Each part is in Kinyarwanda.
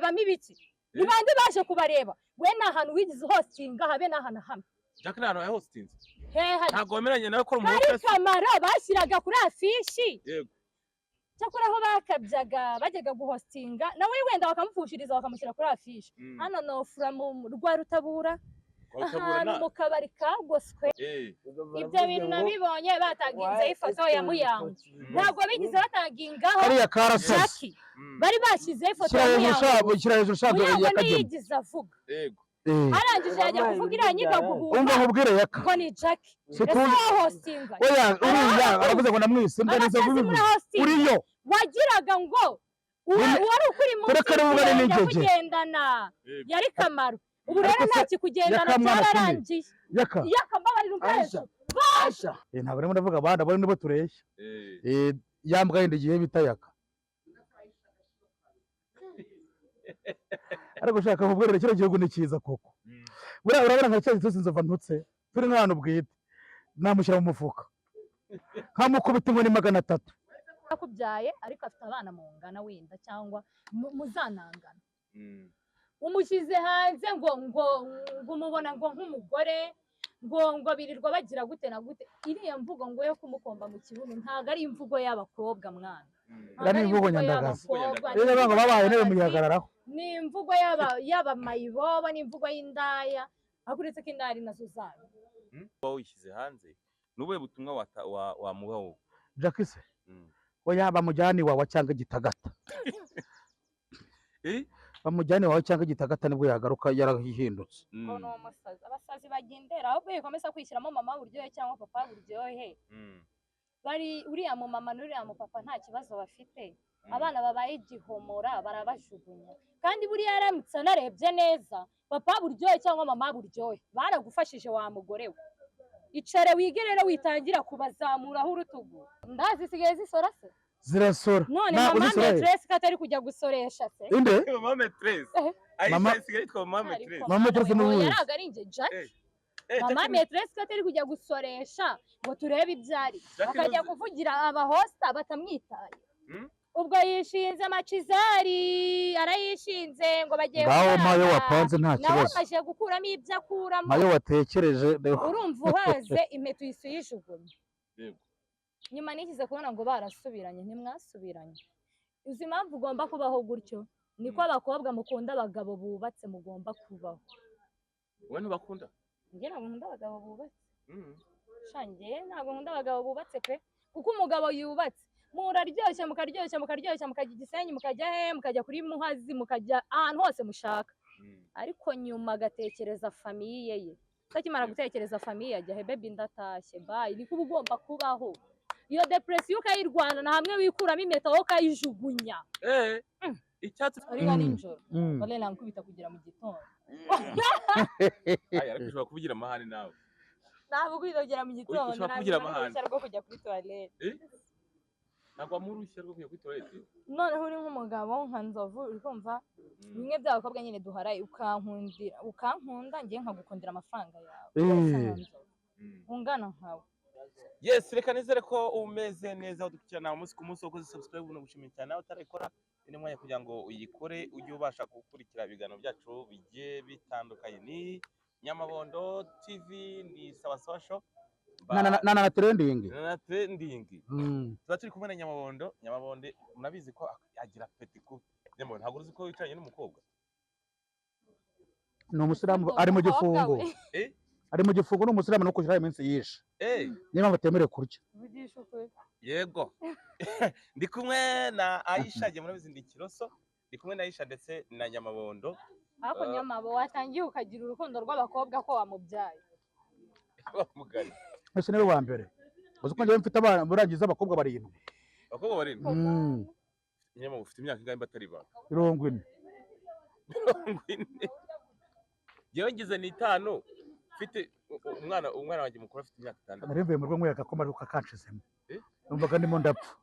Kubarebamo ibiki? Ni bande baje kubareba? We ni ahantu wigeze hostinga, habe n'ahantu hamwe. Jack nta hantu yahostinze. Hehe? Ntabwo wemeranya nawe ko ari Kari umuntu wese. Kamaro bashyiraga kuri afishi. Cyakora aho bakabyaga, bajyaga guhostinga nawe wenda bakamupfushiriza, bakamushyira kuri afishi. Hano nofura mu rwa Rutabura, ahantu mu kabari kagoswe. Ibyo bintu nabibonye bataginzeho ifoto ya Muyango. Ntabwo bigeze batagingaho Kariya karasaze. Jackie. Bari bashyizeho ifoto Shyira ya hejuru. Muyango. Sha, shyira hejuru shaka. Muyango Yakagema. ntiyigeze avuga. Arangije yajya Wampaye kuvuga iriya nyiga guhumba Umva nkubwire, Yaka. ngo ni Jackie. Si Ese tuzi. wowe hostinga? Oya, uriya aravuze ngo namwise imbwa nizo. Abasazi muri Bivuze hostinga. Uriyo. Wagiraga ngo uwari ukuri munsi Tureke rubuga ni y'ikirenge n'ingege. kugendana yari Kamaro. Ubu rero Ariko se, nta kikugendana. Yaka mwana. Byararangiye. Yaka. Yaka, mbabarira. Aisha. Ubwacu. Aisha. Ntabwo arimo ndavuga abandi, abo nibo tureshya. Ya mbwa yindi igihe bita Yaka. Ariko ushaka nkubwire, kino gihugu ni cyiza koko. Buriya urabona nka cya gitutsi Nzova ntutse, turi nk'ahantu bwite, namushyira mu mufuka nkamukubita inkoni 300. Yakubyaye ariko afite abana mungana wenda cyangwa muzanangana. Umushyize hanze ngo umubona ngo nk'umugore, ngo birirwa bagira gute na gute. Iriya mvugo ngo yo kumukomba mu kibuno ntabwo ari imvugo y'abakobwa, mwana. Ntabwo Iriya ni ari imvugo nyandagazi. y'abakobwa, ni Rero imvugo ngo babaye intebe nyandagazi. Muyihagararaho. Ni imvugo y'abamayibobo, ni imvugo y'indaya, ariko uretse ko indaya ari nazo zayo. Uba wishyize hanze, ni ubuhe butumwa wamuha wowe? Jackie se? Oya, bamujyane iwawa cyangwa Igitagata. Bamujyane iwawa cyangwa Igitagata, nibwo yagaruka yarahindutse. Ngo ni umusazi. Abasazi bagendera ahubwo yikomeza kwishyiramo mama buryohe cyangwa papa buryohe. Bari uriya mu mama n'uriya mu papa nta kibazo bafite. Abana babaye igihomora barabajugunya. Kandi buriya yaramutse anarebye neza, papa buryohe cyangwa mama buryohe baragufashije. Wa mugore we, icare wige rero, witangira kubazamuraho urutugu. Ndazisigaye zisora se? Zirasora. None Ntabwo mama zisora he? Metresse ko atari kujya gusoresha se? Inde? Mama Metresse. Aisha isigaye yitwa mama Ariko Metresse. Mama Metresse ni uwuhe? yaraga ari njye Jackie. Mama Jackie. Metresse ko atari kujya gusoresha ngo turebe ibyo ari Jackie akajya kuvugira abahosta batamwitaye. Ubwo yishinze amacizari, arayishinze ngo bagiye Ngaho mayo kubana. Wapanze nta Nawe kibazo. amaze gukuramo ibyo akuramo. Mayo watekereje. Urumva uhaze impeta uhise uyijugunya. Nyuma nikize kubona ngo barasubiranye. Ntimwasubiranye. Uzi impamvu ugomba kubaho gutyo? Niko abakobwa mukunda abagabo bubatse mugomba kubaho. Wowe ntubakunda? Njye ntabwo nkunda abagabo bubatse. Sha, njye ntabwo nkunda abagabo bubatse pe, kuko umugabo yubatse muraryoshya, mukaryoshya, mukaryoshya, mukajya i Gisenyi, mukajya he, mukajya kuri Muhazi, mukajya ahantu hose mushaka. Ariko nyuma agatekereza famille ye. Akimara gutekereza famille, ajya he? Baby, ndatashye, bye. Niko uba ugomba kubaho. Iyo depression ukayirwana na hamwe wikuramo impeta wowe ukayijugunya. Icyatsi. Ari nka nijoro. Wallahi nankubita kugera mu gitondo. Aya, ariko ushobora kuvugira amahane nawe. Ntabwo ukubita kugera mu gitondo. Ushobora kuvugira amahane. Ntabwo rwo kujya kuri toilette. Ntabwo wamuha uruhushya rwo kujya kuri toilette? Noneho uri nk'umugabo nka Nzovu, uri kumva, bimwe by'abakobwa nyine duharaye, ukankundira, ukankunda, ngiye nkagukundira amafaranga yawe. Usa nka Nzovu, ungana nkawe. Yes, reka nizere ko umeze neza, udukurikirana umunsi ku munsi, wakoze subscribe no gushimira cyane. Nawe utarayikora, uyu ni umwanya kugira ngo uyikore, ujye ubasha gukurikira ibiganiro byacu bigiye bitandukanye. Ni Nyamabondo TV, ni Sawa Sawa Show. Na trending. Na trending. Tuba turi kumwe na Nyamabondo. Nyamabondo murabizi ko agira peti ku Nyamabondo. Ntabwo uzi ko wicaranye n'umukobwa? Ni umusilamu, ari mu gifungo. Ari mu gifungo, ni umusilamu, no kujya iminsi yishe. Niyo mpamvu atemerewe kurya. Vugisha ukuri. Yego, ndi kumwe na Aisha. Njye murabizi ndi Kiroso, ndi kumwe na Aisha ndetse na Nyamabondo. Ariko Nyamabo, watangiye ukagira urukundo rw'abakobwa ko wamubyaye? Mugari. Ese niwe wa mbere? Uzi ko njyewe mfite abana murangiza abakobwa barindwi. Abakobwa barindwi? Mm. Nyamabo, ufite imyaka ingahe batari ba 40. 40? Njyewe ngize n'itanu, mfite umwana wanjye mukuru afite imyaka 6. Nari mvuye mu rugo nyweye agakoma, ariko kakanshizemo. Eh? Numvaga ndimo ndapfa.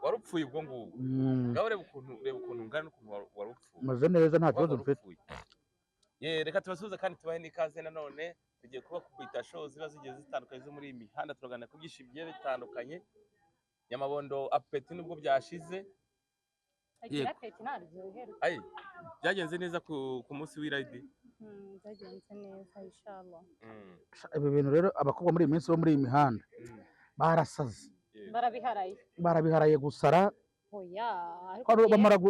Wari upfuye ubwo ngubwo? Mm. Ngaho reba ukuntu ungana n'ukuntu wari upfuye. Meze neza, nta kibazo Waba mfite. upfuye. Ye, reka tubasuhuze kandi tubahe n'ikaze nanone. Tugiye kuba kubita show ziba zigiye zitandukanye zo muri iyi mihanda, turaganira ku byinshi bigiye bitandukanye. Nyamabondo, appétit nubwo byashize. Agira ati ntaryoherwa. Ayi, byagenze neza ku munsi w'irayidi. Byagenze neza, inshallah. Ibi bintu rero, abakobwa muri iyi minsi bo muri iyi mihanda barasaze. Barabiharaye. Barabiharaye gusara. Oya, ariko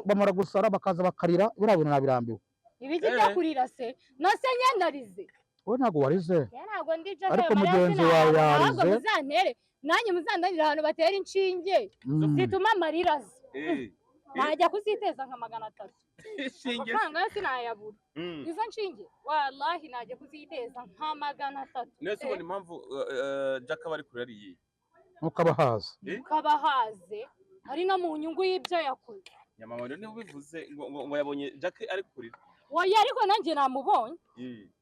Bamara gusara bakaza bakarira. Biriya bintu nabirambiwe. Ibiki byo kurira se? Nose nyanarize? Wowe ntabwo warize. Ya, ntabwo ndi Jack. Ariko Ayo marira mugenzi wawe sinayabona, ahubwo yarize. Muzantere nanjye, muzandanire ahantu batera inshinge zituma amarira aza. Najya kuziteza nka 300. Inshinge. Amafaranga yo sinayabura. Izo nshinge, wallahi, najya kuziteza nka 300. Nese ubona impamvu Jack aba ari kurira ari iyihe? Nkuko aba ahaze. Ukabahaze ari no mu nyungu y'ibyo yakoze. Nyamama rero niba ubivuze ngo yabonye Jack ari kurira. Oya, ariko nanjye namubonye.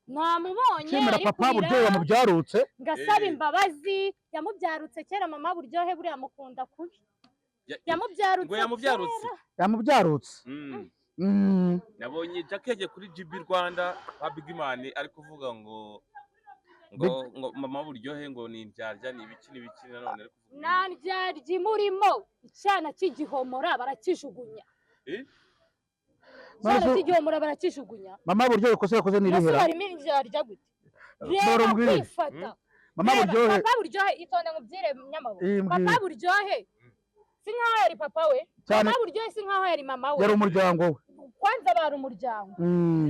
Namubonye Nshimira ari papa kurira, Buryohe wamubyarutse. Ngasaba imbabazi. Yamubyarutse kera. Mama Buryohe buriya mukunda kubi. Yamubyarutse Ngo yamubyarutse. kera. Yamubyarutse. Nabonye Jack yagiye kuri GB Rwanda kwa Big Man, ari kuvuga ngo mama Buryohe ngo ni indyarya, ni ibiki n'ibiki, nanone ari kuvuga. Nta ndyarya imurimo. Icyana cy'igihomora barakijugunya. Icyana cy'igihomora barakijugunya. Mama Buryohe ikosa yakoze ni Mbese irihera? harimo indyarya gute? Dore Reba umbwire. kwifata. Mama Reba, Buryohe. Papa Buryohe, itonde nkubwire, Nyamabuye. Iyi mbwire. Papa Buryohe si nkaho yari papa we. Cyane. Mama Buryohe si nkaho yari mama we. Yari umuryango we. Kwanza bari umuryango.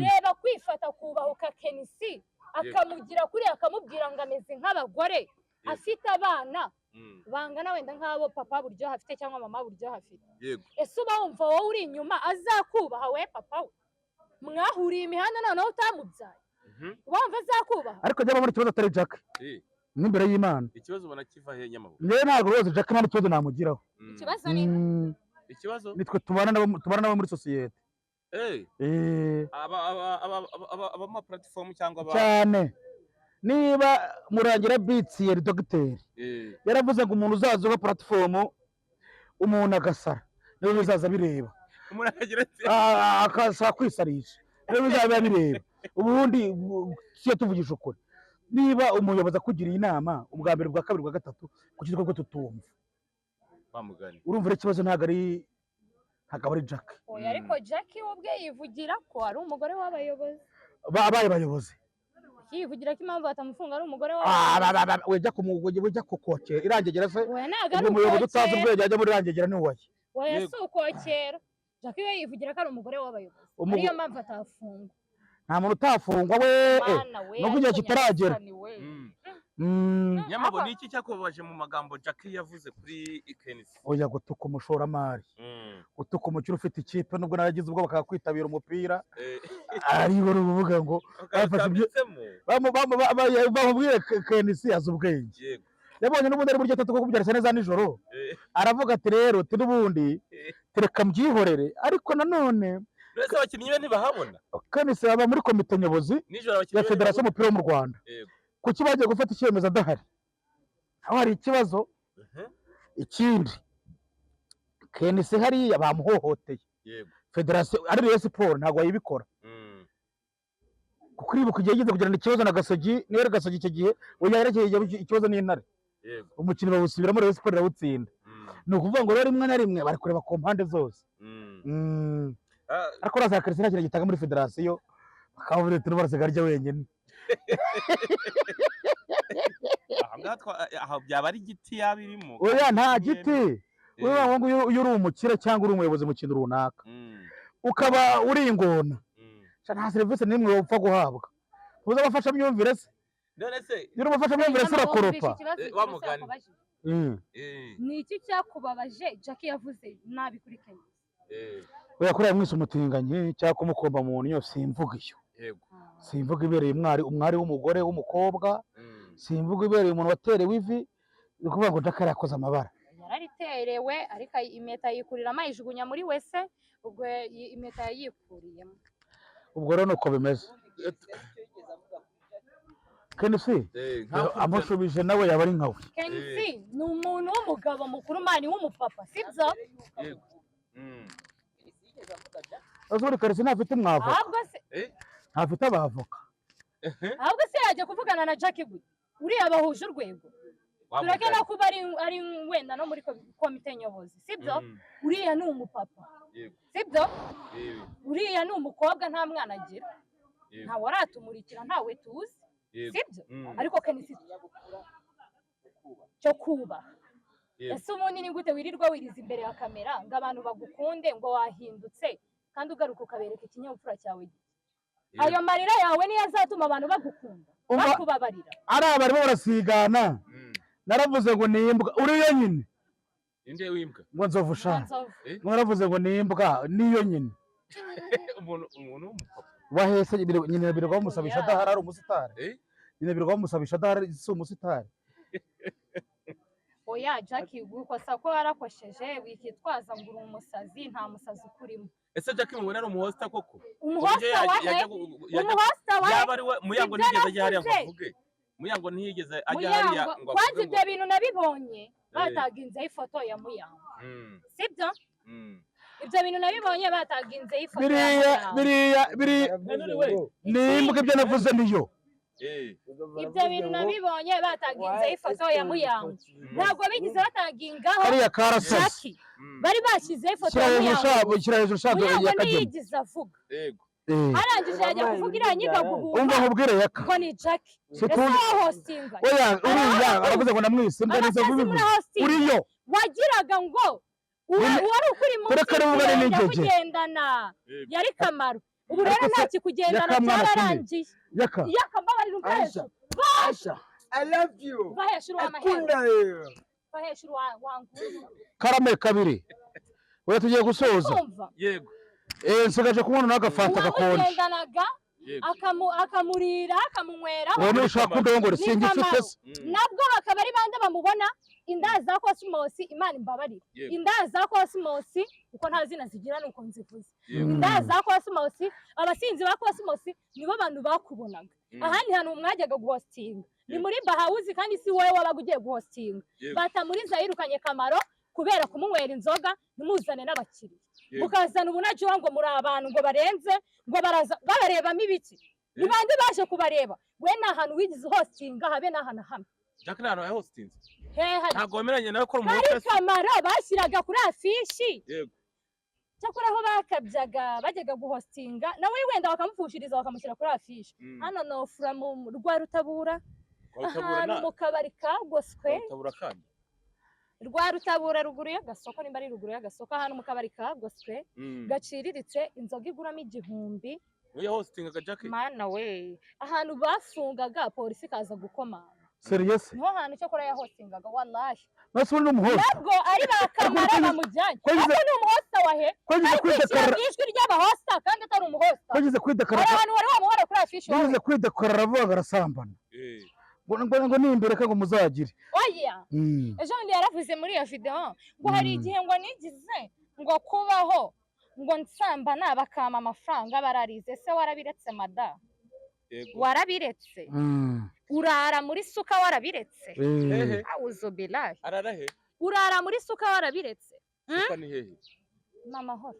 Reba kwifata, kubahuka Kenisi akamugira kuri, akamubwira ngo ameze nk'abagore, afite abana bangana wenda nk'abo papa Buryohe afite cyangwa mama Buryohe afite. Ese uba wumva wowe uri inyuma azakubaha? We papa we mwahuriye imihanda, noneho utamubyaye, uba wumva azakubaha? Ariko njyewe muri ikibazo atari Jack n'imbere y'Imana. Ikibazo ubona kiva he, Nyamabuye? Njyewe ntabwo rwose Jack nta n'ikibazo namugiraho. Ikibazo ni Ikibazo? Nitwe tubana nabo, tubana nabo muri sosiyete. Aba ma platform cyangwa aba Cyane. Niba Murangira Bitsi yari dogiteri, yaravuze ngo umuntu uzaza uha platform umuntu agasara niwe bizaza bireba. Umuntu akagira ati Ah, akasaba kwisarisha niwe bizaba bireba. Ubundi siyo, tuvugisha ukuri, niba umuyobozi akugiriye inama ubwa mbere, ubwa kabiri, ubwa gatatu, kuki twebwe tutumva? Wa mugani. Urumva rero, ikibazo ntabwo ari Jack. Oya, ariko Jackie we ubwe yivugira ko ari umugore w'abayobozi. Abaye abayobozi. Yivugira ko impamvu batamufunga ari umugore Ah, w'abayobozi. wejya wejya kukokera irangegera se? Oya, ntabwo ari Ubwo umuyobozi utazi ukokera. ubwenge ajya muri irangegera ni uwaye? Oya, Yego. si ukokera. Jackie we yivugira ko ari umugore w'abayobozi, ariyo mpamvu atafungwa. Nta muntu utafungwa we. Mana we, Nubwo igihe ariko kitaragera. Nyagasani we. Nyamabo, ni iki cyakubabaje mu magambo Jackie yavuze kuri Kenisi? Oya, gutuka umushoramari, gutuka umukire ufite ikipe, nubwo naragize ubwo bakakwitabira umupira, ariko ni ukuvuga ngo bafashe Bakabitsemo. Bamubwire Kenisi azi ubwenge. Yabonye n'ubundi ari buryo atatu ko kubyara neza nijoro. Aravuga ati rero, ati n'ubundi tereka mbyihorere, ariko nanone Mbese abakinnyi be ntibahabona? Kenisi aba muri komite nyobozi Nijoro abakinnyi ya be federasiyo ntibahabona? y'umupira wo mu Rwanda. Kuki bagiye gufata icyemezo adahari? Aho hari ikibazo. Ikindi, Kenisi hariya bamuhohoteye. Federasiyo ari Rayon Sport ntabwo wayibikora, kuko uribuka igihe yigeze kugirana ikibazo na Gasogi, niba ari Gasogi icyo gihe, oya, yerekeye ikibazo n'Intare. Umukino bawusubiramo, Rayon Sport irawutsinda. Ni ukuvuga ngo rero rimwe na rimwe bari kureba ku mpande zose. Ariko uraza Christine nta kintu gitanga muri federasiyo, bakavuga ati n'ubu arya wenyine. Aha ngaha aha byaba ari igiti yaba irimo. Oya, nta Kandi giti. Uriya ngo iyo uri umukire cyangwa uri umuyobozi mu kintu runaka, ukaba uri ingona, sha, nta serivisi n'imwe wapfa guhabwa. Tubuze abafashamyumvire se? None se Iyo uri umufashamyumvire se urakoropa? Wa mugani. Ni iki cyakubabaje Jackie yavuze nabi kuri Kenny? Oya, kuriya mwese umutinganyi cyangwa kumukomba mu nnyo, simvuga iyo. Simvuga ibereye umwari w'umugore w'umukobwa. Simvuga ibereye umuntu waterewe ivi. Ni ukuvuga ngo Jack yarakoze amabara. Yarariterewe, ariko impeta yikuriramo, ayijugunya muri wese. Ubwo impeta yayikuriyemo. Ubwo rero nuko bimeze. Kenisi amushubije nawe yaba ari nkawe. Kensi ni umuntu w'umugabo mukuru, man, w'umupapa, sibyo? Yego. Azi buri Kenisi ntafite umwavoka. Ahubwo se Ntafite abavoka. Ahubwo se yajya kuvugana na Jackie gute? Uriya bahuje urwego. Wa Tureke mugani. no kuba ari wenda no muri komite nyobozi, sibyo? Uriya ni umupapa. Yego. Sibyo? Uriya ni umukobwa, nta mwana agira, ntawe aratumurikira, ntawe tuzi. Sibyo? Ariko KNC cyo kubaha. Ese ubundi ni gute wirirwa wiriza imbere ya kamera ngo abantu bagukunde, ngo wahindutse, kandi ugaruka ukabereka ikinyabupfura cyawe gike? Ayo marira yawe niyo azatuma abantu bagukunda, bakubabarira? Ari abarimo barasigana. Naravuze ngo ni imbwa uriyo nyine. Inde w'imbwa? Ngo Nzovu sha. Nzovu. Ngo naravuze ngo ni imbwa niyo nyine. Umuntu w'umupapa. Wahese nyine birirwa bamusabisha Oya. adahari, ari umusitari. Nyine birirwa bamusabisha adahari, si umusitari. Oya Jackie, gukosa ko warakosheje, wikitwaza ngo uri umusazi, nta musazi ukurimo. Ese Jackie mubona ari umuhosta koko? Umuhosta wahe? Umuhosta wahe? Yaba ari we Muyango Ibyo ntiyigeze ajya hariya ngo navuze. avuge. Muyango ntiyigeze ajya hariya Muyango ngo kwanza avuge ibyo ngo bintu nabibonye bataginzeho ifoto ya Muyango. Sibyo? Ibyo bintu nabibonye bataginzeho ifoto ya Biriya Muyango. Biriya None we. Ni imbwa, ibyo navuze niyo. Ibyo bintu nabibonye bataginzeho ifoto ya Muyango, ntabwo bigeze batagingaho Kariya karasaze. Jackie. Bari bashyizeho ifoto Shyira ya hejuru Muyango. shabo, shyira hejuru shabo. Muyango Yakagema. ntiyigeze avuga. Arangije yajya kuvuga iriya nyiga guhumba Umva nkubwire, Yaka. ngo ni Jackie. Si Ese tuzi- wowe hostinga? Oya, uriya aravuze ngo namwise imbwa nizo Abasazi bivuze. muri hostinga. Uriyo. Wagiraga ngo wari ukuri munsi Tureke n'ubwo ari y'ikirenge n'ingegera. kugendana yari Kamaro, ubu rero Ariko se, nta kikugendana, Yaka mwana byararangiye. Yaka. Yaka, mbabarira, umva Aisha, hejuru. Aisha, I love you. Va hejuru w'amahembe. Akunda you. Va hejuru wanguza. Karame kabiri. Oya, tugiye gusoza. Kumva. Yego. Nsigaje kubona n'agafanta gakonje. Uwamugendanaga akamurira, akamunywera. Wowe nushaka undongore, Ni singifite Kamaro. se. Nabwo bakaba ari bande bamubona? Inda za Cosmos, Imana imbabarire. Inda za Cosmos, kuko nta zina zigira nuko nzivuze. Inda za Cosmos, abasinzi ba Cosmos nibo bantu bakubonaga. Ahandi hantu mwajyaga guhostinga ni muri Bahawuzi, kandi si wowe wabaga ugiye guhostinga. Batamuriza yirukanye Kamaro kubera kumunywera inzoga, ntimuzane n'abakiriya. Mukazana ubunajuwa ngo muri abantu ngo barenze, ngo baraza babarebamo ibiki? Ni bande baje kubareba? We nta hantu wigeze uhostinga, habe n'ahantu hamwe. Jack nta hantu yahostinze. Hehe? Ntabwo wemeranya nawe ko ari Kari umuhosta? Kamaro bashyiraga kuri afishi. Cyakora aho bakabyaga bajyaga guhostinga nawe wenda bakamupfushiriza, bakamushyira kuri afishi. Hano nofura mu rwa Rutabura. Kwa Rutabura. Ahantu mu kabari kagoswe. Kwa Rutabura kandi. Rwa Rutabura, ruguru y'agasoko, nimba ari ruguru y'agasoko, ahantu mu kabari kagoswe gaciriritse, inzoga iguramo 1000. We yahostingaga Jack. Mana we, ahantu bafungaga polisi ikaza gukomanga. Serious? Niho hantu cyakora yahostingaga, wallahi. Nase uri n'umuhosta? Nabwo ari ba Kamara bamujyanye. Ko Ariko ni umuhosta wahe? Ko yagize Ari kwishyira kwidekarara. mu ijwi ry'abahosta kandi atari umuhosta. Ko yagize Hari kwidekarara. ahantu wari wamuhora kuri afishi wowe? Yagize kwidekarara, avuga ngo arasambana. Ngo nimbere ngo muzagire. Oya. Ejo bundi yaravuze muri iyo video ngo hari igihe ngo nigize ngo kubaho ngo nsambana bakampa amafaranga, bararize. Se warabiretse, mada? Warabiretse? Urara muri suka warabiretse? Hehe? Auzubillahi. Arara he? Urara muri suka warabiretse? Suka ni hehe? Mama horo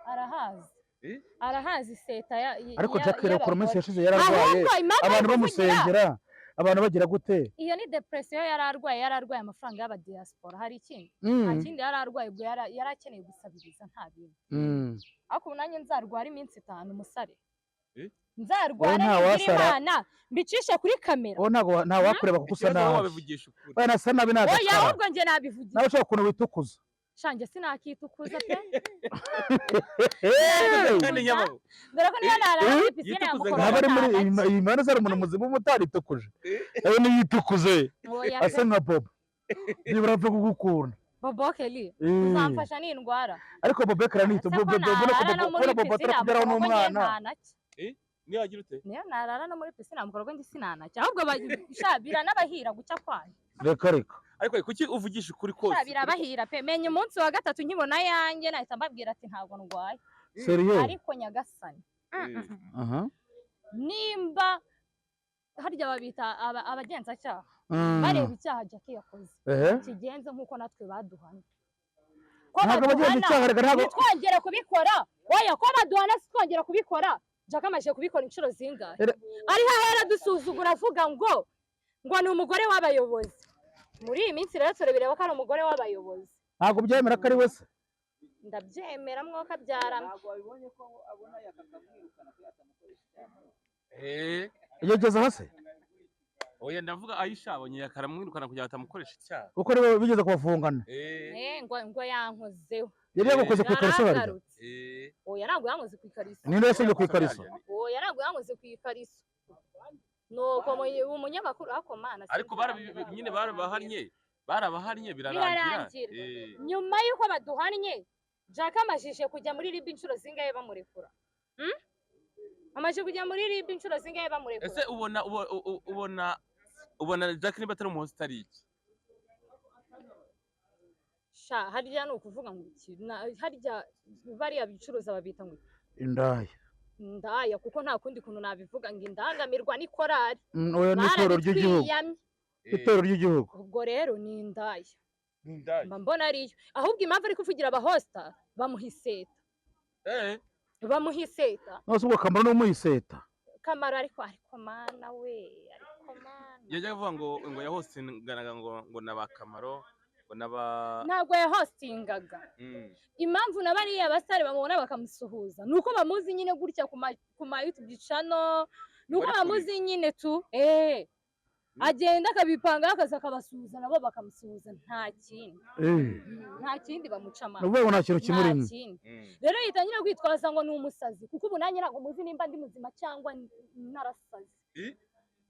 arahazi. Eh? Arahazi seta ya Ariko Jack rero ku minsi y'abagore. yashize yararwaye. Ahubwo impamvu Abantu ari kuvugira bamusengera, abantu bagira gute? Iyo ni depression yari arwaye, yari arwaye amafaranga y'abadiaspora. Hari ikindi? Nta kindi yari arwaye, ubwo yari akeneye gusabiriza, nta bindi. Ariko ubu nanjye nzarwara iminsi 5 umusare. Eh? Nzarwara Wowe nta nigira wasara. Imana mbicishe kuri kamera. Wowe ntabwo nta wakureba kuko usa Ikibazo wowe nabi. wabivugisha ukuri. Oya, nasa nabi Oya, nagakara. ahubwo njye nabivugira. Nawe ushobora ukuntu witukuza. Shanjye sinakitukuza pe. Hey! Kandi nyamabo. Dore ko niyo narara muri pisine ya Yitukuza. mukoro. Ntabwo ari muri iyi mpande zari umuntu muzima uba utaritukuje. Nawe niyitukuze. Oya. Asa nka Bobo. Nibura apfa kugukunda. Bobo Kelly uzamfasha nindwara. Ariko Bobo karanito Ese ko Bobo Bobo narara no muri Bobo pisine atarakugeraho mukorogo njye n'umwana. ntanacye. Niyo wagira ute? Niyo narara no muri pisine mukorogo njye sinanacye, ahubwo sha biranabahira gucya kwayo. Reka reka. Ariko kuki uvugisha ukuri kose? Sha birabahira pe, menya umunsi wa gatatu nkibona yanjye nahita mbabwira ati ntabwo ndwaye. Serieux? Ariko nyagasani. Aha. Nimba harya babita abagenzacyaha bareba icyaha Jackie yakoze kigenze nk'uko natwe baduhana, ko Ntabwo baduhana abagenzacyaha reka ntabwo ntitwongere kubikora. Oya, ko baduhana sitwongera kubikora. Jack amaze kubikora inshuro zingahe? Ariho ahera dusuzugura avuga ngo ni umugore w'abayobozi. Muri iyi minsi rero turabireba ko ari umugore w'abayobozi. Ntabwo byemera ko ari we se. Ndabyemera mwoka byara. Ntabwo wabibonye ko abona yakakamwirukana ko yatamukoresha icyaha. Yageze hasi. Oya, ndavuga Aisha abonye yakaramwirukana kugira ngo atamukoresha icyaha. Kuko nibo bigeze kubafungana. Ngo yankozeho. Yari yagukoze ku ikariso barya. Yaragarutse. Oya, ntabwo yankoze ku ikariso. Ninde yasabye ku ikariso? Oya, ntabwo yankoze ku ikariso. Nuko umunyamakuru ako mana. Ariko nyine barabahannye birarangira. Nyuma y'uko baduhannye, Jack amajije kujya muri RIB inshuro zingahe bamurekura? Amajije kujya muri RIB inshuro zingahe bamurekura? Ese ubona Jack niba atari umuhost ari iki? Sha, harya ni ukuvuga ngo iki? Harya bariya bicuruza babita ngo indaya. Indaya, kuko nta kundi kuntu nabivuga ngo indangamirwa ni korari. Oya, ni itorero ry'igihugu. Itorero ry'igihugu. Ubwo rero ni indaya. Mba mbona ariyo. Ahubwo impamvu ari kuvugira abahosta bamuhiseta. Bamuhiseta. Nose ubwo Kamaro n'umuhiseta. Kamaro ariko mana we, ariko mana. Yajya avuga ngo yahostinganaga ngo naba Kamaro ngo naba. Ntabwo yahostingaga. Impamvu na bariya basare bamubona bakamusuhuza nuko bamuzi nyine gutya ku ma YouTube channel, nuko bamuzi nyine tu. Agenda akabipanga akaza akabasuhuza nabo bakamusuhuza, nta kindi. Nta kindi bamuca amanga. Nuvuga nta kintu kimurimo. Rero yitangira kwitwaza ngo ni umusazi, kuko ubu nanjye ntabwo muzi nimba ndi muzima cyangwa narasaze.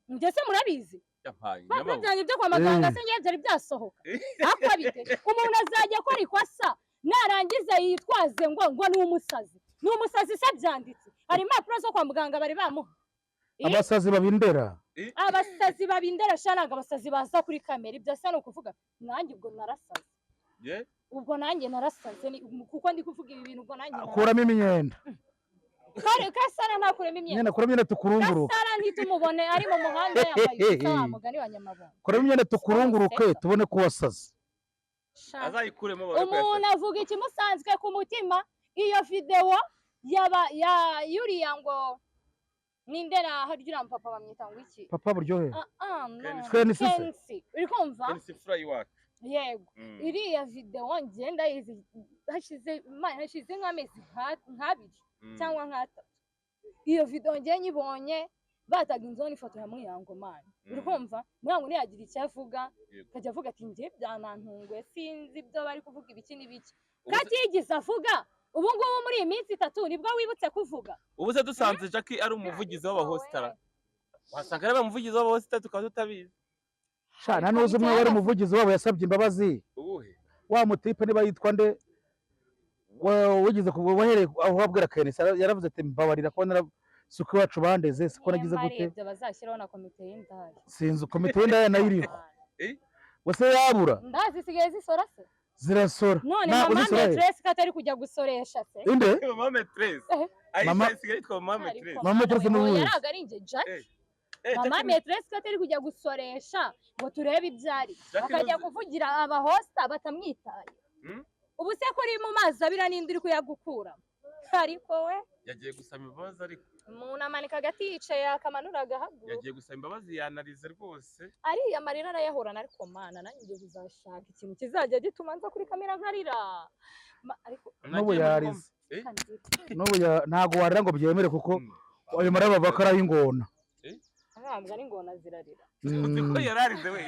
Ndetse murabizi. Byanjye byo kwa muganga se ngiye byari byasohoka. Akabite umuntu azajya akora ikosa narangiza yitwaze ngo ni umusazi. Ni umusazi se byanditse. Hari impapuro zo kwa muganga bari bamuha. Abasazi babindera. Abasazi babindera sha, ntabwo abasazi baza kuri kamera. Ibyo asa ni ukuvuga nanjye ubwo narasaze. Ubwo nanjye narasaze kuko ndi kuvuga ibi bintu ubwo nanjye. Kuramo imyenda. Kare Kasara ntakuremo imyenda. Kuramo imyenda tukurunguruke. Kasara ntitumubone ari mu muhanda yambaye ubusa wa mugani wa Nyamabongo. Kuramo imyenda tukurunguruke tubone ko wasaze. Azayikuremo. Umuntu avuga ikimusanzwe ku mutima. Iyo video yaba ya yuriya ngo ninde na harya uriya papa bamwita ngo iki? Papa buryohe. Kensi. Uri kumva? Kensi fura iwacu. Yego. Iriya video ngenda izi hashize nk'amezi nk'abiri cyangwa nk'atatu. Iyo video ngiye nyibonye bataga inzoni ifoto ya Muyango man. Uri kumva? Muyango ntiyagira icyo avuga, akajya avuga ati ngiye byanantungwe sinzi ibyo bari kuvuga ibiki n'ibiki. Katigize avuga. Ubu ngubu muri iyi minsi itatu nibwo wibutse kuvuga. Ubu se dusanze Jackie ari umuvugizi w'abahostara. Wasanga ari umuvugizi w'abahostara tukaba tutabizi. Sha, nta nuzi umwe wari umuvugizi wabo yasabye imbabazi. Ubuhe? Wa mutipe niba yitwa nde? Wigeze wahereye aho abwira Kenesi yaravuze ati mbabarira ko suko iwacu bandeze siko nagize gute. Ibyo bazashyiraho na komite y'indaya. Sinzi komite y'indaya nayo iriho. Wese yabura. Ndazi sigaye zisora se? Zirasora. None mama Maîtresse katari kujya gusoresha se? Inde? Mama Maîtresse. Aisha isigaye yitwa Mama Maîtresse. Mama Maîtresse ni uwuhe? Yaraga ari nje Jack. Mama Maîtresse katari kujya gusoresha ngo turebe ibyari. Akajya kuvugira abahosta batamwitaye. Ubu se kuri mu mazi abira ninde uri kuyagukura? Ariko we yagiye gusaba imbabazi, ariko umuntu amanika agati yicaye akamanura agahaguruka. Yagiye gusaba imbabazi yanarize rwose. Ariya marira arayahorana, ariko mana nanjye ngiye kuzashaka ikintu kizajya gituma nza kuri kamera nkarira. Ariko n'ubu yarize. N'ubu ntago warira ngo byemere kuko ayo marira bava ko ari ingona. Ntabwo ari ingona zirarira. Uzi ko yararize we.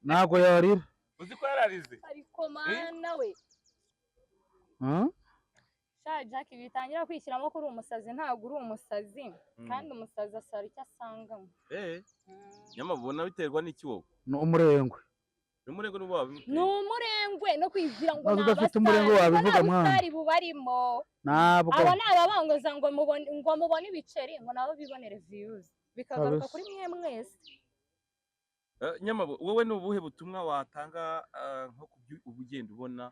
Ntago yarira. Uzi ko yararize. Ariko mana we. Sha Jack bitangira kwishyiramo ko uri umusazi, ntabwo uri umusazi. Kandi umusazi asara icyo asangamo. Nyamabona biterwa n'iki wowe? Ni umurengwe. Ni umurengwe n'ubu wabimuteye. Ni umurengwe no kwigira ngo ni abasitari. Umurengwe wabivuga mwana. Nta bubarimo. Ntabwo. Aba ni ababangoza ngo mubone ibiceri ngo nabo bibonere views. Bikagaruka kuri mwe mwese. Nyamabo wowe ni ubuhe butumwa watanga nko kubugenda ubona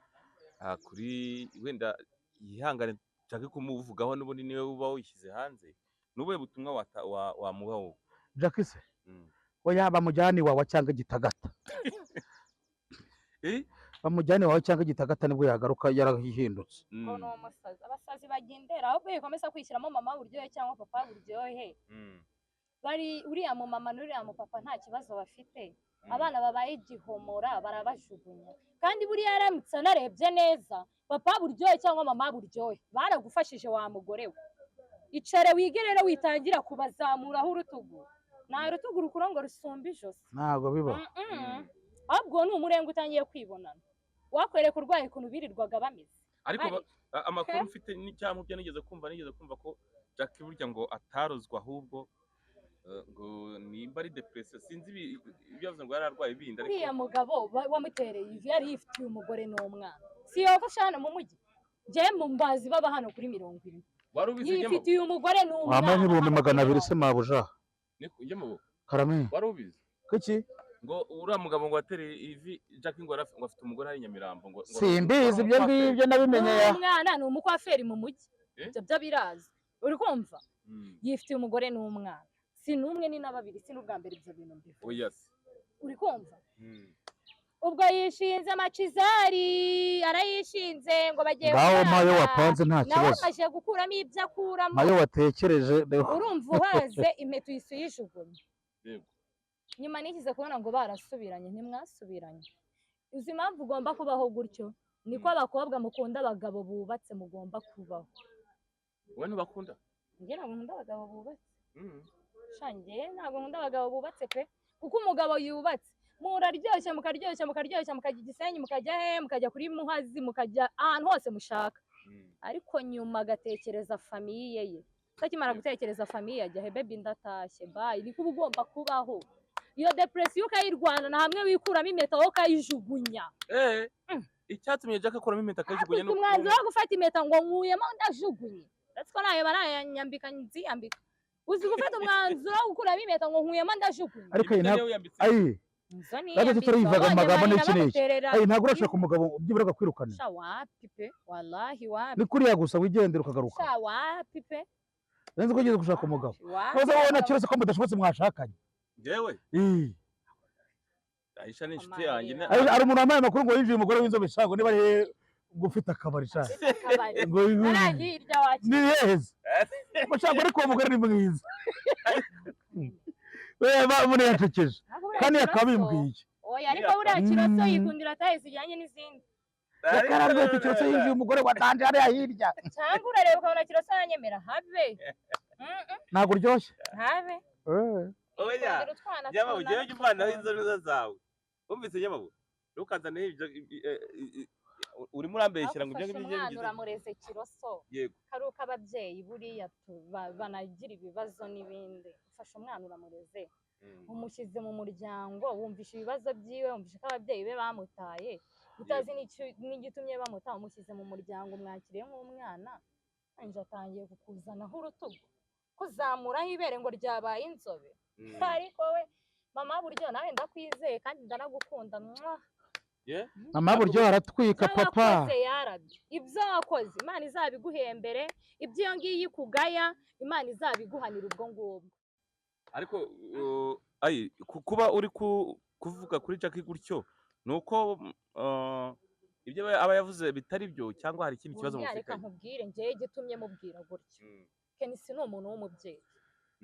kuri wenda yihangane nshake kumuvugaho n'ubundi niwe uba wishyize hanze, ni ubuhe butumwa wamuha wowe? Jackie se we yaba mujyani wawe cyangwa igitagata. Bamujyane wawe cyangwa igitagata nibwo yagaruka yarahindutse. Ngo ni umusazi. Abasazi bagendera ahubwo yikomeza kwishyiramo mama buryohe cyangwa papa buryohe. Bari uriya mu mama n'uriya mu papa nta kibazo bafite. Abana babaye igihomora barabajugunya. Kandi buriya yaramutse anarebye neza, papa Buryohe cyangwa mama Buryohe baragufashije wa mugore we. Icare wige rero, witangira kubazamuraho urutugu. Nta rutugu rukura ngo rusumbe ijosi. Ntabwo bibaho. Ahubwo ni umurenga utangiye kwibonana, wakwereka urwaye ukuntu birirwaga bameze. Ariko amakuru He? mfite cyangwa ibyo nigeze kumva ko Jackie burya ngo atarozwa, ahubwo ngo nimba ari depression, sinzi ibyo yavuze ngo yari arwaye ibindi, ariko Uriya mugabo wamutereye ivi yari yifitiye umugore n'umwana, si yogosha hano mu mujyi, njyewe mu mbazi baba hano kuri 40. Wari ubizi Nyamabo? Yifitiye umugore n'umwana. Wambaye nk'ibihumbi hano magana kuri abiri se mabuja? Niko Nyamabo? Karame. Wari ubizi? Kuki? Ngo uriya mugabo ngo watereye ivi Jackie ngo afite umugore ari i Nyamirambo ngo Simbizi ibyo ngibyo, nabimenye ya. N'umwana, ni umukwaferi mu mujyi. Eh? Ibyo byo birazi, uri kumva? Yifitiye umugore n'umwana, si n'umwe ni na babiri, si n'ubwa mbere ibyo bintu mbivuga. Oya se. Uri kumva? Ubwo yishinze amacizari, arayishinze ngo bagiye Ngaho mayo kubana. Wapanze nta Nawe kibazo. amaze gukuramo ibyo akuramo. Mayo watekereje. Urumva uhaze impeta uhise uyijugunya. Yego. Nyuma nigeze kubona ngo barasubiranye, ntimwasubiranye. Uzi impamvu ugomba kubaho gutyo? Niko abakobwa mukunda abagabo bubatse mugomba kubaho. Wowe ntubakunda? Njye ntabwo nkunda abagabo bubatse. Sha, njye ntabwo nkunda abagabo bubatse pe, kuko umugabo yubatse muraryoshya, mukaryoshya, mukaryoshya, mukajya i Gisenyi, mukajya he, mukajya kuri Muhazi, mukajya ahantu hose mushaka, ariko nyuma agatekereza famille ye. Utakimara gutekereza famille, ajya he? Baby, ndatashye, bye. Niko uba ugomba kubaho. Iyo depression ukayirwana na hamwe wikuramo impeta wowe ukayijugunya. Icyatumye Jack akuramo impeta akayijugunya Afite umwanzuro wo gufata impeta ngo nkuyemo ndajugunye, uretse ko nayo barayanyambika nziyambika. Uzi gufata umwanzuro wo gukuramo impeta ngo nkuyemo ndajugunye? Ariko iyi Impeta ntabwo niyo wiyambitse. Ayi. Izo Ntabwo tutarivaga mu magambo n'iki n'iki. Ayi, ntabwo urashaka umugabo byibura akakwirukana? Sha, wapi pe, wallahi wapi. Ni kuriya gusa wigendera ukagaruka. Sha, wapi pe. Nzi ko ugiye gushaka umugabo. Wapi. Waza wowe na kirose ko mudashobotse mwashakanye. Njyewe? Ii. Aisha ni inshuti yanjye. Hari umuntu wambaye amakuru ngo yinjiye umugore w'inzobe sha, ngo niba ari he, ngo ufite akabari sha. Akabari. Ngo Hariya hirya wakira. Ni heza ngo sha, ngo ariko uwo mugore ni mwiza we umuntu yacekeje kandi yakabimbwiye. Oya, ariko buriya kiroso yikundira taille zijyanye n'izindi. Reka arambwira ati kirose yinjiye umugore wa danje hariya hirya. Cyangwa urareba ukabona kiroso yanyemera habe. Ntabwo uryoshye. Habe. Eh. Oya. Yikundira utwana Nyamabo, tunana. ujye uvanaho inzobe zawe, wumvise Nyamabo? Ntukanzaneho ibyo urimo urambeshyera ngo ibyo Bagufashe ngibyo umwana bigize. uramureze kiroso. Yego. Kari uko ababyeyi buriya banagira ibibazo n'ibindi. Ufashe umwana uramureze, umushyize mu muryango, wumvisha ibibazo byiwe, wumvisha ko ababyeyi be bamutaye, utazi n'igitumye bamuta, umushyize mu muryango, umwakiriye nk'umwana, arangije atangiye kukuzanaho urutugu, kuzamuraho ibere ngo ryabaye inzobe. Ariko we mama buryo, nawe ndakwizeye kandi ndanagukunda, mwah. Yeah? Mama buryo aratwika Ibyo papa. wakoze yarabye, ibyo wakoze Imana izabiguhembere, ibyo iyo ngiyo ikugaya Imana izabiguhanira ubwo ngubwo. Ariko ayi kuba uri kuvuga kuri Jackie gutyo ni uko ibyo aba yavuze bitari byo, cyangwa hari ikindi kibazo Oya, reka mufitanye? nkubwire njyewe igitumye mubwira gutyo. Kenisi ni umuntu w'umubyeyi,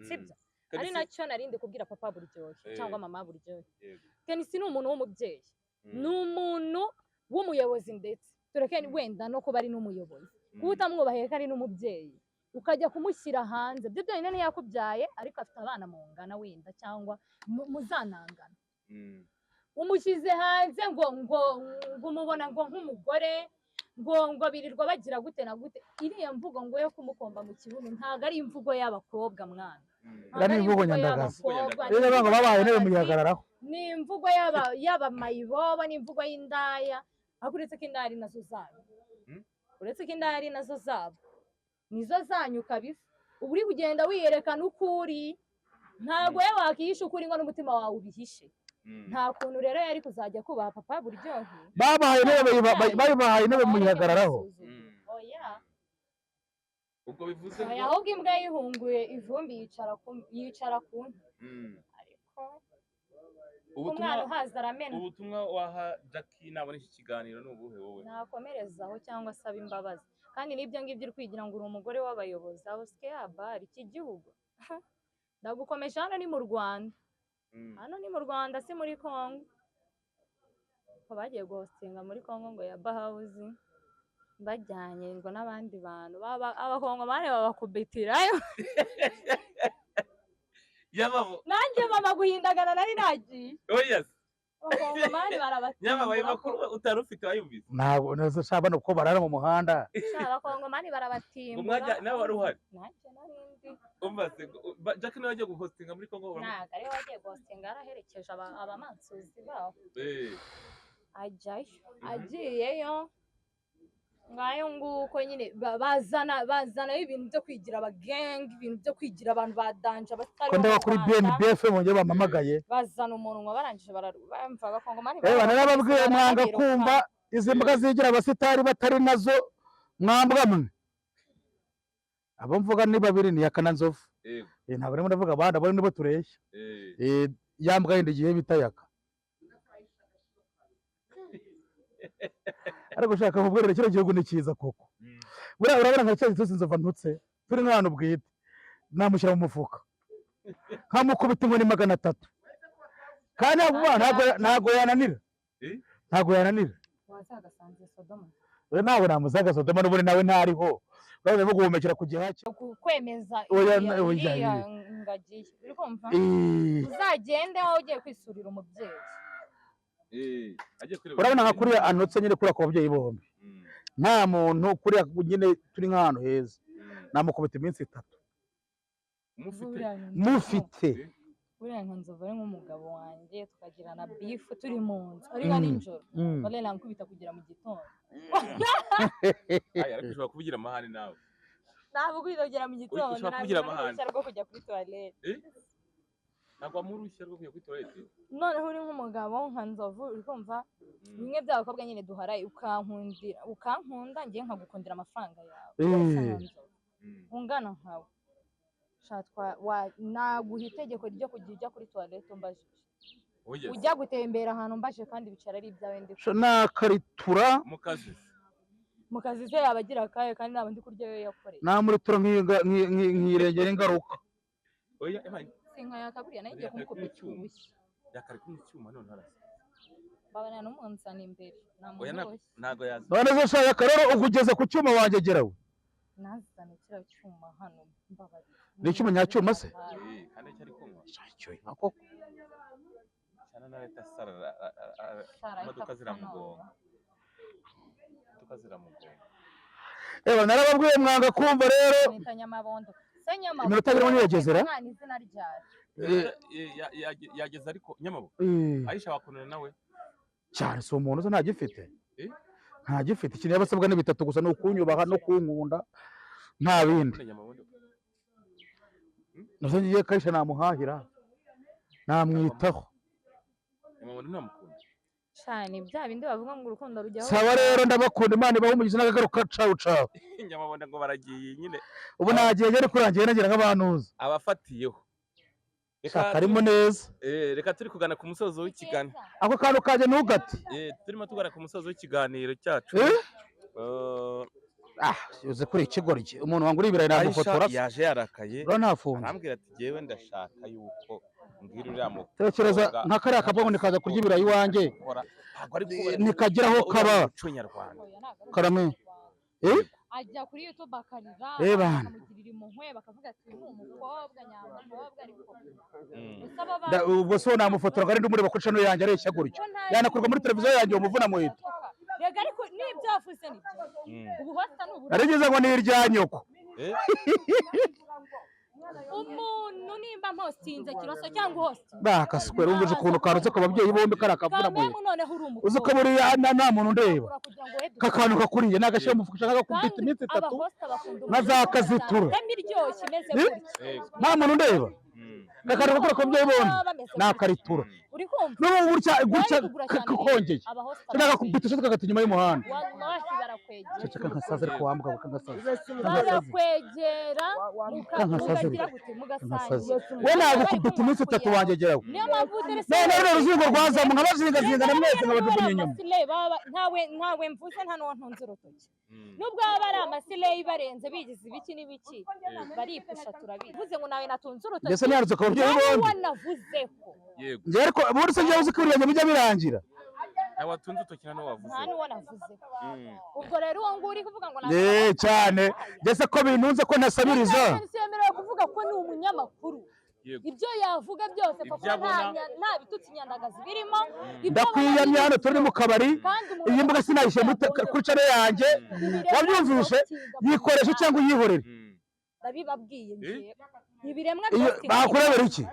sibyo? Ari nacyo narindi kubwira papa Buryohe cyangwa mama Buryohe. Kenisi ni umuntu w'umubyeyi, ni umuntu w'umuyobozi, ndetse tureke wenda no kuba ari n'umuyobozi, kuba utamwubahiye ko ari n'umubyeyi, ukajya kumushyira hanze, byo byonyine ntiyakubyaye, ariko afite abana mungana wenda cyangwa muzanangana, umushyize hanze ngo umubona ngo nk'umugore, ngo birirwa bagira gute na gute. Iriya mvugo ngo yo kumukomba mu kibuno ntabwo ari imvugo y'abakobwa, mwana. Ntabwo Iriya ni ari imvugo imvugo nyandagazi. y'abakobwa, ni Rero imvugo ngo babaye intebe nyandagazi, muyihagararaho. Ni imvugo y'abamayibobo, ni imvugo y'indaya. Ariko uretse ko indaya ari nazo zanyu, uretse ko indaya ari nazo zabo, nizo zanyu kabisa. Uba uri kugenda wiyerekana uko uri, ntabwo we wakihisha ukuri ngo n'umutima wawe ubihishe. Nta kuntu rero yari kuzajya kubaha papa Buryohe. Babahaye intebe bayibahaye intebe muyihagararaho. Oya. Ubwo bivuze Oya, ngo ahubwo imbwa yihunguye ivumbi yicara ku ntebe, ariko Ubutumwa umwana uhaza aramena. Ubutumwa waha Jackie nabona iki kiganiro ni ubuhe wowe? Nakomerezaho cyangwa asaba imbabazi. Kandi n'ibyo ngibyo uri kwigira ngo uri umugore w'abayobozi, aho usike yabari iki gihugu, ndagukomeje, hano ni mu Rwanda. Hano ni mu Rwanda, si muri Congo. Ko bagiye guhostinga muri Congo ngo ya Bahawuzi, bajyanye ngo n'abandi bantu abakongomani babakubitirayo. Yababo. Nanjye mama guhindagana nari nagiye. Oya. Abakongomani Nyamara ayo barabatimbura. makuru utari ufite wayumvise? Ntabwo neza sha, bano kuko barara mu muhanda. Sha, abakongomani Ngo barabatimbura. mwajya nawe wari uhari? Nanjye nari ndi. Umva se, Jack niwe wagiye guhostinga muri Congo? Ntabwo ariwe wagiye guhostinga, yaraherekeje abamansuzi baho. Ajyayo, agiyeyo ngayo nguko nyine bazanayo ibintu byo kwigira abagenge, ibintu byo kwigira abantu ba danger batari Ko ndeba kuri BNB FM bongeye bampamagaye. Bazana umunwa, barangije bamva abakongomani Reba, narababwiye mwanga barabirukana. kumva. Izi mbwa zigira abasitari batari nazo, mwambwa mwe. Abo mvuga ni babiri, ni Yaka na Nzovu. Ntabwo ndimo ndavuga abandi, abo nibo tureshya. Ya mbwa yindi igihe bita Yaka, ariko ushaka kubwirira kino gihugu ni cyiza koko. Buriya urabona nka cya gitutsi Nzovu ntutse, turi nk'ahantu bwite, namushyira mu mufuka nkamukubita inkoni 300, kandi ntabwo yananira. Eh? Ntabwo yananira. Wazagasanze Sodoma. We ntabwo namuzaga Sodoma, n'ubundi nawe ntariho, urabona arimo guhumekera ku gihaha cye. Kwemeza Oya, iriya oya, iriya oya. ngagi ye. Uri kumva? Eh, Uzagende wowe ugiye kwisurira umubyeyi. Agiye kureba. Urabona nka kuriya anotse nyine, kuriya ku babyeyi bombi, nta muntu kuriya nyine, turi nk'ahantu heza, namukubita iminsi 3. Mufite. Buriya Mufite. Buriya nka Nzovu ari nk'umugabo wanjye, tukagirana beef turi mu nzu ari nka nijoro, wallahi namukubita kugera mu gitondo. Aya, ariko ushobora kuvugira amahane nawe. Namukubita kugera mu gitondo. Ushobora kuvugira Ntabwo amahane. uruhushya rwo kujya kuri toilette. Ntabwo wamuha uruhushya rwo kujya kuri toilette? Noneho uri nk'umugabo nka Nzovu, uri kumva, bimwe by'abakobwa nyine duharaye, ukankundira, ukankunda ngiye nkagukundira amafaranga yawe. Urasa nka Nzovu, ungana nkawe. Sha, naguha itegeko ryo kujya ujya kuri toilette umbajije, Oya. ujya gutembera ahantu mbajije, kandi bicara ari ibyawe ndi Sha, nakaritura. Mu kazi. Mu kazi se yaba agira akahe, kandi naba ndi kurya yo yakoreye? Namuritura nkirengera ingaruka. Oya, emaye. Sinka yakaburiya nayo ngiye Buriya kari kumukubita kumwe icyuma. urushyi. Yakari kumwe icyuma none arasa. Babana n'umunzana imbere. Oya, Namuboshye. ntago yaza. None se sha Yaka, rero ubwo ugeze ku cyuma wanjye gerawe. Nazane kiriya cyuma hano, mbabarira. Ni icyuma nyacyuma se? Kandi icyo ari kunywa. Sha, icyo koko. Cyane na leta sara imodoka ziramugonga. Imodoka ziramugonga. Eba, narababwiye mwanga kumva rero. Nita Nyamabondo. Se Nyamabondo. Iminota irimo ntiyagezera? Umwana izina ryayo. Yageze ariko Nyamabo. Aisha wakundana nawe? Cyane, si umuntu uza ntagifite. Eh? Ntagifite ikintu yabasabwa ni bitatu gusa, ni ukunyubaha no kunkunda, nta bindi. Ukunda Nyamabondo? Nazo ngiye Karisha namuhahira, namwitaho. Nyamabondo ntamukunda. Cyane bya bindi bavuga ngo urukundo rujyaho. Saba rero, ndabakunda, Imana ibahe umugisha n'akagaruka, cawu cawu. Nyamabondo ngo baragiye nyine. Ubu nagiye ngere kurangiye nagira nk'abantuza. Abafatiyeho. Sha, karimo neza. Reka turi kugana ku musozo w'ikiganiro. Ako kantu kajya ntugate. Turimo tugana ku musozo w'ikiganiro cyacu. Eh? Ah, uzi kuri ikigoryi, umuntu wangura ibirayi Aisha namufotora. yaje yarakaye. Ura ntafunze. Arambwira ati jyewe ndashaka yuko mbwira uriya mukobwa Tekereza nka kariya kabongo nikaza kurya ibirayi iwanjye, gukora ntabwo ari kubera nikagira aho uriya kaba. muco nyarwanda. Oya, ntabwo ari Karame. umunyarwanda. Eh? Ajya kuri YouTube akarira, Eh, bana. bakamugirira impuhwe, bakavuga ati uyu ni umukobwa nyamukobwa, ariko usaba Ubwo so namufotora ngo arinde umureba kuri channel yanjye areshya gutyo. Yanakorwa muri televiziyo yanjye uwo muvuna muhita. Rega ariko n'ibyo yavuze nibyo. Ubuhosta ni uburaya. Narigeze ngo ni irya nyoko. Umuntu nimba mpostinze Kiroso cyangwa uhostinze. Bakaswera wumvise ukuntu karutse ku babyeyi bombi, kari akavuna Kamemu muhita. noneho uri umukobwa. Uzi ko buriya nta muntu ndeba. Ura kugira ngo uhe Kakantu kakuriye nagashyira mu mufuka ushaka gukubita Kandi iminsi 3 abahosta bakunda nkazakazitura. Teme iryoshye imeze Eh? gutya. Nta muntu ndeba. Kakantu kakura ku babyeyi bombi Baba bameze gutya. nakaritura. Uri kumva? N'ubu gutya gutya Bari kugura cyane kakongeye. abahosta Nagakubita ushaka kagata inyuma y'umuhanda. Wallahi barakwegera. Ceceka nkasaza, ariko wambuka nkasaza. Barakwegera Kankasaze. mukagira gute, Nkasaze. mugasangira. We nagukubita iminsi 3 wanjye gerawe. Niyo mpamvu uterese. None rero uruzingo rwazamu nkabazingazinga na mwese nkabajugunya inyuma. Ntawe mvuze, nta n'uwo ntunze urutoki. Nubwo baba ari amasileyi barenze bigize ibiki n'ibiki, baripusha turabizi. Mvuze ngo nawe natunze urutoki. Mbese ntiharutse ku babyeyi Nawe bombi. wanavuzeho. Yego. Njye ariko ubundi se njyewe uzi ko ibirenge bijya birangira. Ntawe watunze urutoki, nta n'uwo wavuze. Nta n'uwo navuze. Ubwo rero uwo nguwo uri kuvuga ngo Eh, cyane ndetse ko bintunze ko ntasabiriza. Yemerewe kuvuga ko ni umunyamakuru. Ibyo yavuga byose papa, Ibyo abona. nta bitutsi nyandagazi birimo. Ibyo Ndakwiyamye, abona hano turi mu kabari. Kandi umuntu Iyi mbuga sinayishyira kuri channel yanjye. Wabyumvishe? Yikoreshe cyangwa uyihorere. Ndabibabwiye ngiye ibiremwa Iyo byose. bakurebera iki?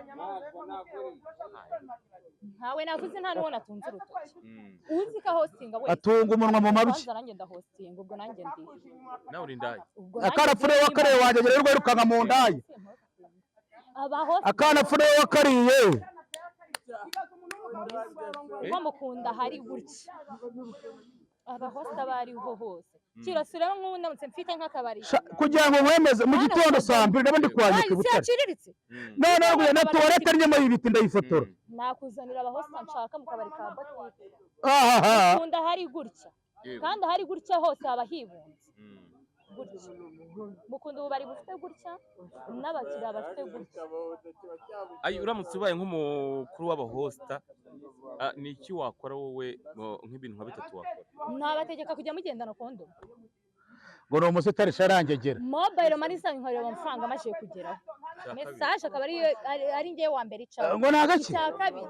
Ntawe navuze, nta n'uwo natunze urutoki. Uzi ko hostinga wese. Atunga umunwa mu mabyi. Kwanza nanjye ndahostinga, ubwo nanjye ndi Nawe uri indaya. Ubwo nanjye Akana ndi fure wakariye wanjye rero rwirukanka mu ndaya. Aba host Akana fure wakariye. Ubwo mukunda hari gutya, aba host aba ariho hose kirasi. Rero nk'ubu ndamutse mfite nk'akabari, Kugira ngo nkwemeze, mu gitondo saa 2 ndaba ndi kwanyuka i si Butare. yaciriritse. Noneho kugira na tuwarete njyemo y'ibiti ndayifotora. Nakuzanira abahosta nshaka mu kabari ka botike. Ahaha. Mukunda hari gutya, kandi ahari gutya hose haba hibunze gutya. Mukunda ububari bufite gutya n'abakiriya bafite gutya. Ayi, uramutse ubaye nk'umukuru w'abahosta, ni iki wakora wowe, nk'ibintu nka bitatu wakora? Nabategeka kujya mugendana kondomu. Ngo ni umusitari sharangegera. Mobile money isanzwe nkareba amafaranga amajije kugeraho, Icya kabiri. message akaba ari njyewe wa mbere icaho. Ngo ni agaki? Icya kabiri,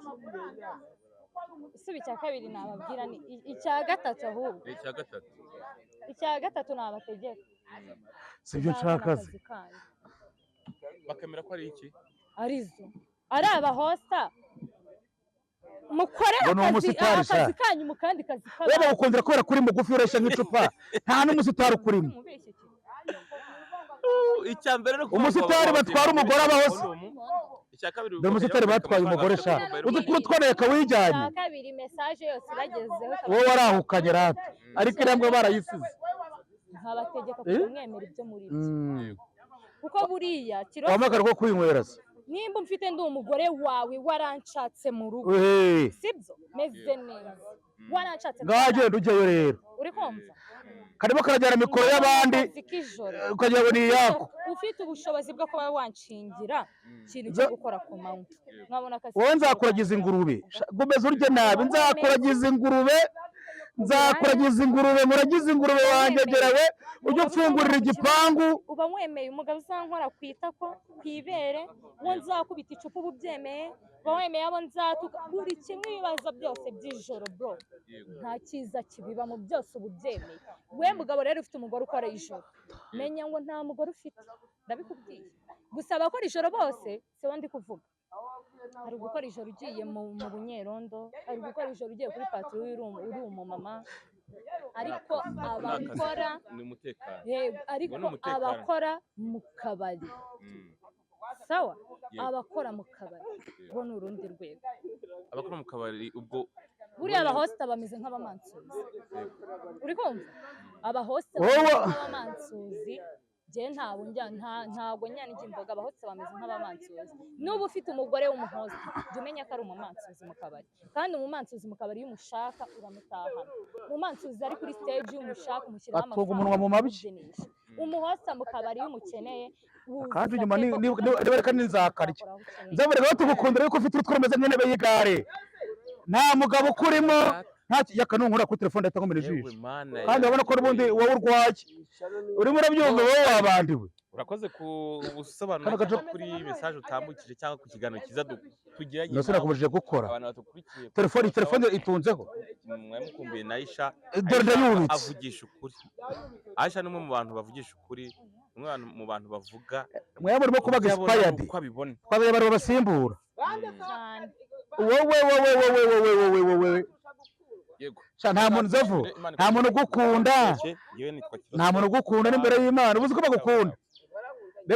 isuba icya kabiri nababwira ni icya gatatu ahubwo. Icya gatatu. Icya gatatu nabategeka, Sibyo muzabona nshaka se. akazi kanyu. Bakemera ko ari iki? Arizo ari abahosta mukore Ngo ni akazi umusitari sha. akazi kanyu mu kandi kazi Wowe k'abandi. bagukundira kubera kuri mugufi, ureshya nk'icupa, nta n'umusitari ukurimo. Mubeshye ki? Icya mbere no kuvuga ngo Umusitari batwara umugore abaho se. Icya kabiri, Dore umusitari batwaye umugore sha, uzi kuri utworeka wijyanye. Icya kabiri, message yose ibagezeho. Wowe warahukanye rata, ariko iriya mbwa barayisize. Nkabategeka Eh? kujya mwemera ibyo muri byo, kuko buriya kiro Wahamagara ko kwinywera se. Nimba mfite ndi umugore wawe, waranshatse mu rugo, Ehe. sibyo, meze neza, waranshatse. Ngaho genda ujyayo rero. Uri kumva? Karimo karajyana mikoro y'abandi, Akazi k'ijoro. ukagira ngo ni iyako. Ufite ubushobozi bwo kuba wanshingira ikintu cyo gukora ku manywa, nkabona akazi. Wowe nzakuragiza ingurube. Gomeza urye nabi, nzakuragiza ingurube, nzakuragiza ingurube, muragize ingurube wangegerawe, ujye umfungurira igipangu. Uba wemeye umugabo uzankora ku itako, ku ibere, uwo nzakubita icupa uba ubyemeye. Uba wemeye abo nzatuka, buri kimwe, ibibazo byose by'ijoro bro, nta cyiza kibibamo, byose uba ubyemeye. We mugabo rero ufite umugore ukora ijoro, menya ngo nta mugore ufite, ndabikubwiye. Gusa abakora ijoro bose sibo ndi kuvuga. Hari gukora ijoro ugiye mu bunyerondo, hari gukora ijoro ugiye kuri patrouille uri umumama, ariko abakora Ni umutekano. Yego, ariko Ngo ni umutekano. abakora mu kabari, sawa, Yego. abakora mu kabari bo ni urundi rwego. Abakora mu kabari ubwo. Buriya abahosita bameze nk'abamansuzi, uri kumva? Abahosita Wowe- bameze nk'abamansuzi. Njye ntabwo njya ntabwo njya ndya imboga. Abahosita bameze nk'abamansuzi. Nuba ufite umugore w'umuhosita, jya umenya ko ari umumansuzi mu kabari. Kandi umumansuzi mu kabari, iyo umushaka uramutahana. Umumansuzi ari kuri stage, iyo umushaka umushyiraho Atunga umunwa mu mabyi. ukamubyinishya. Umuhosta mu kabari iyo umukeneye wuzuza Kandi inyuma table, niba reka ninzakarya. ukora aho ukeneye. Nzabure rero, tugukundira yuko ufite utwo rumeze nk'intebe y'igare, nta mugabo ukurimo, nta yaka nunkura kuri telefone ndahita nkomera Yewe ijisho. Mana Kandi urabona ko n'ubundi wowe urwaye, urimo urabyumva, wowe wabandiwe. Urakoze ku busobanuro Kano gace- cyangwa kuri message utambukije cyangwa ku kiganiro cyiza tugiranye Nose nawe. nakubujije gukora. Abantu badukurikiye, Telefone itunzeho. Mwamukumbuye na Aisha. Dore ndayubitse. Avugisha ukuri. Aisha ni umwe mu bantu bavugisha ukuri, ni umwe mu bantu bavuga Mwaba murimo kubaga ibyo abona expired. uko abibona. Twazanye abantu babasimbura. Cyane. Wowe, wowe, wowe, wowe, wowe, wowe. Yego. Sha, nta muntu nzovu, nta muntu ugukunda. Yewe nitwa Kiroso. Nta muntu ugukunda n'imbere y'Imana ubuzi ko bagukunda.